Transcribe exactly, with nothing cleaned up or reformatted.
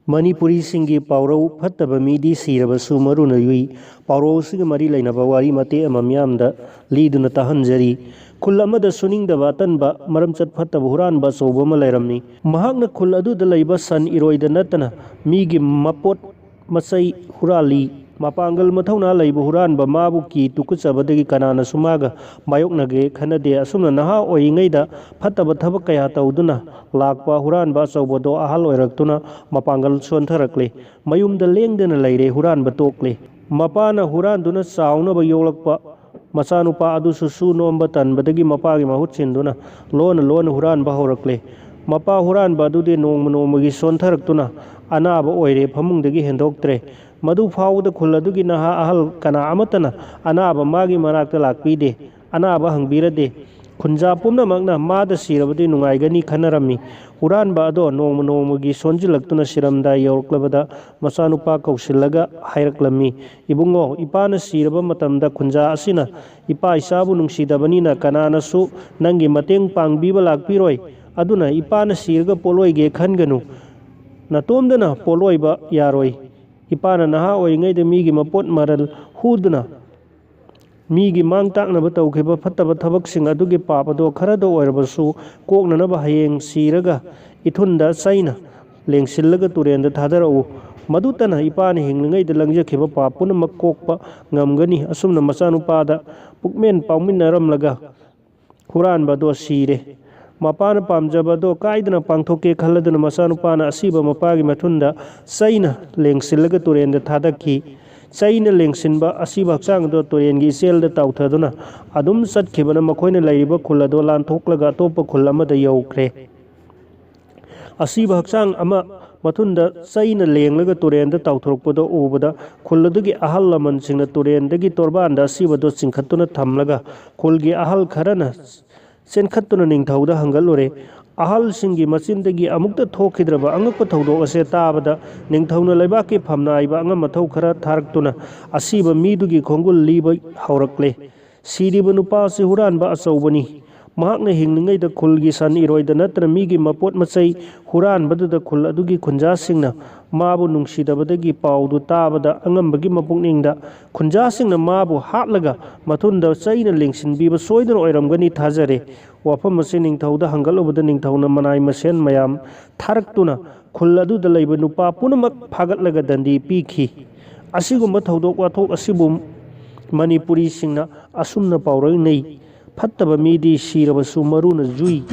ꯃꯅꯤꯄꯨꯔꯤꯁꯤꯡꯒꯤ ꯄꯥꯎꯔꯧ "ꯐꯠꯇꯕ ꯃꯤꯗꯤ ꯁꯤꯔꯕꯁꯨ ꯃꯔꯨꯅ ꯌꯨꯏ" ꯄꯥꯎꯔꯧ ꯑꯁꯤꯒ ꯃꯔꯤ ꯂꯩꯅꯕ ꯋꯥꯔꯤ ꯃꯇꯦꯛ ꯑꯃ ꯃꯤꯌꯥꯝꯗ ꯂꯤꯗꯨꯅ ꯇꯥꯍꯟꯖꯔꯤ꯫ ꯈꯨꯜ ꯑꯃꯗ ꯁꯨꯅꯤꯡꯗꯕ ꯑꯇꯟꯕ, ꯃꯔꯝꯆꯠ ꯐꯠꯇꯕ ꯍꯨꯔꯥꯟꯕ ꯑꯆꯧꯕ ꯑꯃ ꯂꯩꯔꯝꯃꯤ꯫ ꯃꯍꯥꯛꯅ ꯈꯨꯜ ꯑꯗꯨꯗ ꯂꯩꯕ ꯁꯟ, ꯏꯔꯣꯏꯗ ꯅꯠꯇꯅ ꯃꯤꯒꯤ ꯃꯄꯣꯠ ꯃꯆꯩ ꯍꯨꯔꯥꯜꯂꯤ꯫ ꯃꯄꯥꯡꯒꯜ ꯃꯊꯧꯅꯥ ꯂꯩꯕ ꯍꯨꯔꯥꯟꯕ ꯃꯥꯕꯨ ꯀꯤ ꯇꯨꯀꯠꯆꯕꯗꯒꯤ ꯀꯅꯥꯅꯁꯨ ꯃꯥꯒ ꯃꯥꯌꯣꯛꯅꯒꯦ ꯈꯟꯅꯗꯦ꯫ ꯑꯁꯨꯝꯅ ꯅꯍꯥ ꯑꯣꯏꯔꯤꯉꯩꯗ ꯐꯠꯇꯕ ꯊꯕꯛ ꯀꯌꯥ ꯇꯧꯗꯨꯅ ꯂꯥꯛꯄ ꯍꯨꯔꯥꯟꯕ ꯑꯆꯧꯕꯗꯣ ꯑꯍꯜ ꯑꯣꯏꯔꯛꯇꯨꯅ ꯃꯄꯥꯡꯒꯜ ꯁꯣꯟꯊꯔꯛꯂꯦ꯫ ꯃꯌꯨꯝꯗ ꯂꯦꯡꯗꯅ ꯂꯩꯔꯦ, ꯍꯨꯔꯥꯟꯕ ꯇꯣꯛꯂꯦ꯫ ꯃꯄꯥꯅ ꯍꯨꯔꯥꯟꯗꯨꯅ ꯆꯥꯎꯅꯕ ꯌꯣꯛꯂꯛꯄ ꯃꯆꯥꯅꯨꯄꯥ ꯑꯗꯨꯁꯨ ꯁꯨ ꯅꯣꯝꯕ ꯇꯟꯕꯗꯒꯤ ꯃꯄꯥꯒꯤ ꯃꯍꯨꯠ ꯁꯤꯟꯗꯨꯅ ꯂꯣꯟꯅ ꯂꯣꯟꯅ ꯍꯨꯔꯥꯟꯕ ꯍꯧꯔꯛꯂꯦ꯫ ꯃꯄꯥ ꯍꯨꯔꯥꯟꯕ ꯑꯗꯨꯗꯤ ꯅꯣꯡꯃ ꯅꯣꯡꯃꯒꯤ ꯁꯣꯟꯊꯔꯛꯇꯨꯅ ꯑꯅꯥꯕ ꯑꯣꯏꯔꯦ, ꯐꯃꯨꯡꯗꯒꯤ ꯍꯦꯟꯗꯣꯛꯇ꯭ꯔꯦ꯫ ꯃꯗꯨ ꯐꯥꯎꯕꯗ ꯈꯨꯜ ꯑꯗꯨꯒꯤ ꯅꯍꯥ ꯑꯍꯜ ꯀꯅꯥ ꯑꯃꯠꯇꯅ ꯑꯅꯥꯕ ꯃꯥꯒꯤ ꯃꯅꯥꯛꯇ ꯂꯥꯛꯄꯤꯗꯦ, ꯑꯅꯥꯕ ꯍꯪꯕꯤꯔꯗꯦ꯫ ꯈꯨꯟꯖꯥ ꯄꯨꯝꯅꯃꯛꯅ ꯃꯥꯗ ꯁꯤꯔꯕꯗꯤ ꯅꯨꯡꯉꯥꯏꯒꯅꯤ ꯈꯟꯅꯔꯝꯃꯤ꯫ ꯍꯨꯔꯥꯟꯕ ꯑꯗꯣ ꯅꯣꯡꯃ ꯅꯣꯡꯃꯒꯤ ꯁꯣꯟꯖꯤꯜꯂꯛꯇꯨꯅ ꯁꯤꯔꯝꯗꯥꯏ ꯌꯧꯔꯛꯂꯕꯗ ꯃꯆꯥꯅꯨꯄꯥ ꯀꯧꯁꯤꯜꯂꯒ ꯍꯥꯏꯔꯛꯂꯝꯃꯤ, "ꯏꯕꯨꯡꯉꯣ, ꯏꯄꯥꯅ ꯁꯤꯔꯕ ꯃꯇꯝꯗ ꯈꯨꯟꯖꯥ ꯑꯁꯤꯅ ꯏꯄꯥ ꯏꯆꯥꯕꯨ ꯅꯨꯡꯁꯤꯗꯕꯅꯤꯅ ꯀꯅꯥꯅꯁꯨ ꯅꯪꯒꯤ ꯃꯇꯦꯡ ꯄꯥꯡꯕꯤꯕ ꯂꯥꯛꯄꯤꯔꯣꯏ꯫ ꯑꯗꯨꯅ ꯏꯄꯥꯅ ꯁꯤꯔꯒ ꯄꯣꯠꯂꯣꯏꯒꯦ ꯈꯟꯒꯅꯨ꯫ ꯅꯇꯣꯝꯗꯅ ꯄꯣꯠꯂꯣꯏꯕ ꯌꯥꯔꯣꯏ꯫ ꯏꯄꯥꯅ ꯅꯍꯥ ꯑꯣꯏꯔꯤꯉꯩꯗ ꯃꯤꯒꯤ ꯃꯄꯣꯠ ꯃꯔꯜ ꯍꯨꯗꯨꯅ ꯃꯤꯒꯤ ꯃꯥꯡ ꯇꯥꯛꯅꯕ ꯇꯧꯈꯤꯕ ꯐꯠꯇꯕ ꯊꯕꯛꯁꯤꯡ ꯑꯗꯨꯒꯤ ꯄꯥꯞ ꯑꯗꯣ ꯈꯔꯗ ꯑꯣꯏꯔꯕꯁꯨ ꯀꯣꯛꯅꯅꯕ ꯍꯌꯦꯡ ꯁꯤꯔꯒ ꯏꯊꯨꯟꯗ ꯆꯩꯅ ꯂꯦꯡꯁꯤꯜꯂꯒ ꯇꯨꯔꯦꯟꯗ ꯊꯥꯗꯔꯛꯎ꯫ ꯃꯗꯨꯇꯅ ꯏꯄꯥꯅ ꯍꯤꯡꯂꯤꯉꯩꯗ ꯂꯪꯖꯈꯤꯕ ꯄꯥꯞ ꯄꯨꯝꯅꯃꯛ ꯀꯣꯛꯄ ꯉꯝꯒꯅꯤ꯫" ꯑꯁꯨꯝꯅ ꯃꯆꯥꯅꯨꯄꯥꯗ ꯄꯨꯛꯃꯦꯟ ꯄꯥꯎꯃꯤꯟꯅꯔꯝꯂꯒ ꯍꯨꯔꯥꯟꯕ ꯑꯗꯣ ꯁꯤꯔꯦ꯫ ꯃꯄꯥꯅ ꯄꯥꯝꯖꯕ ꯑꯗꯣ ꯀꯥꯏꯗꯅ ꯄꯥꯡꯊꯣꯛꯀꯦ ꯈꯜꯂꯗꯨꯅ ꯃꯆꯥꯅꯨꯄꯥꯅ ꯑꯁꯤꯕ ꯃꯄꯥꯒꯤ ꯃꯊꯨꯟꯗ ꯆꯩꯅ ꯂꯦꯡꯁꯤꯜꯂꯒ ꯇꯨꯔꯦꯟꯗ ꯊꯥꯗꯈꯤ꯫ ꯆꯩꯅ ꯂꯦꯡꯁꯤꯟꯕ ꯑꯁꯤꯕ ꯍꯛꯆꯥꯡ ꯑꯗꯣ ꯇꯨꯔꯦꯟꯒꯤ ꯏꯆꯦꯜꯗ ꯇꯥꯎꯊꯗꯨꯅ ꯑꯗꯨꯝ ꯆꯠꯈꯤꯕꯅ ꯃꯈꯣꯏꯅ ꯂꯩꯔꯤꯕ ꯈꯨꯜ ꯑꯗꯣ ꯂꯥꯟꯊꯣꯛꯂꯒ ꯑꯇꯣꯞꯄ ꯈꯨꯜ ꯑꯃꯗ ꯌꯧꯈ꯭ꯔꯦ꯫ ꯑꯁꯤꯕ ꯍꯛꯆꯥꯡ ꯑꯃ ꯃꯊꯨꯟꯗ ꯆꯩꯅ ꯂꯦꯡꯂꯒ ꯇꯨꯔꯦꯟꯗ ꯇꯥꯎꯊꯣꯔꯛꯄꯗꯣ ꯎꯕꯗ ꯈꯨꯜ ꯑꯗꯨꯒꯤ ꯑꯍꯜ ꯂꯃꯟꯁꯤꯡꯅ ꯇꯨꯔꯦꯟꯗꯒꯤ ꯇꯣꯔꯕꯥꯟꯗ ꯑꯁꯤꯕꯗꯣ ꯆꯤꯡꯈꯠꯇꯨꯅ ꯊꯝꯂꯒ ꯈꯨꯜꯒꯤ ꯑꯍꯜ ꯈꯔꯅ ꯆꯦꯟꯈꯠꯇꯨꯅ ꯅꯤꯡꯊꯧꯗ ꯍꯪꯒꯠꯂꯨꯔꯦ꯫ ꯑꯍꯜꯁꯤꯡꯒꯤ ꯃꯆꯤꯟꯗꯒꯤ ꯑꯃꯨꯛꯇ ꯊꯣꯛꯈꯤꯗ꯭ꯔꯕ ꯑꯉꯛꯄ ꯊꯧꯗꯣꯛ ꯑꯁꯦ ꯇꯥꯕꯗ ꯅꯤꯡꯊꯧꯅ ꯂꯩꯕꯥꯛꯀꯤ ꯐꯝꯅꯥꯏꯕ ꯑꯉꯝ ꯑꯊꯧ ꯈꯔ ꯊꯥꯔꯛꯇꯨꯅ ꯑꯁꯤꯕ ꯃꯤꯗꯨꯒꯤ ꯈꯣꯡꯒꯨꯜ ꯂꯤꯕ ꯍꯧꯔꯛꯂꯦ꯫ ꯁꯤꯔꯤꯕ ꯅꯨꯄꯥ ꯑꯁꯤ ꯍꯨꯔꯥꯟꯕ ꯑꯆꯧꯕꯅꯤ꯫ ꯃꯍꯥꯛꯅ ꯍꯤꯡꯂꯤꯉꯩꯗ ꯈꯨꯜꯒꯤ ꯁꯟ ꯏꯔꯣꯏꯗ ꯅꯠꯇꯅ ꯃꯤꯒꯤ ꯃꯄꯣꯠ ꯃꯆꯩ ꯍꯨꯔꯥꯟꯕꯗꯨꯗ ꯈꯨꯜ ꯑꯗꯨꯒꯤ ꯈꯨꯟꯖꯥꯁꯤꯡꯅ ꯃꯥꯕꯨ ꯅꯨꯡꯁꯤꯗꯕꯗꯒꯤ ꯄꯥꯎꯗꯨ ꯇꯥꯕꯗ ꯑꯉꯝꯕꯒꯤ ꯃꯄꯨꯛꯅꯤꯡꯗ ꯈꯨꯟꯖꯥꯁꯤꯡꯅ ꯃꯥꯕꯨ ꯍꯥꯠꯂꯒ ꯃꯊꯨꯟꯗ ꯆꯩꯅ ꯂꯦꯡꯁꯤꯟꯕꯤꯕ ꯁꯣꯏꯗꯅ ꯑꯣꯏꯔꯝꯒꯅꯤ ꯊꯥꯖꯔꯦ꯫ ꯋꯥꯐꯝ ꯑꯁꯤ ꯅꯤꯡꯊꯧꯗ ꯍꯪꯒꯠꯂꯨꯕꯗ ꯅꯤꯡꯊꯧꯅ ꯃꯅꯥꯏ ꯃꯁꯦꯟ ꯃꯌꯥꯝ ꯊꯥꯔꯛꯇꯨꯅ ꯈꯨꯜ ꯑꯗꯨꯗ ꯂꯩꯕ ꯅꯨꯄꯥ ꯄꯨꯝꯅꯃꯛ ꯐꯥꯒꯠꯂꯒ ꯗꯟꯗꯤ ꯄꯤꯈꯤ꯫ ꯑꯁꯤꯒꯨꯝꯕ ꯊꯧꯗꯣꯛ ꯋꯥꯊꯣꯛ ꯑꯁꯤꯕꯨ ꯃꯅꯤꯄꯨꯔꯤꯁꯤꯡꯅ ꯑꯁꯨꯝꯅ ꯄꯥꯎꯔꯧꯅꯩ, "ꯐꯠꯇꯕ ꯃꯤꯗꯤ ꯁꯤꯔꯕꯁꯨ ꯃꯔꯨꯅ ꯖꯨꯏ"꯫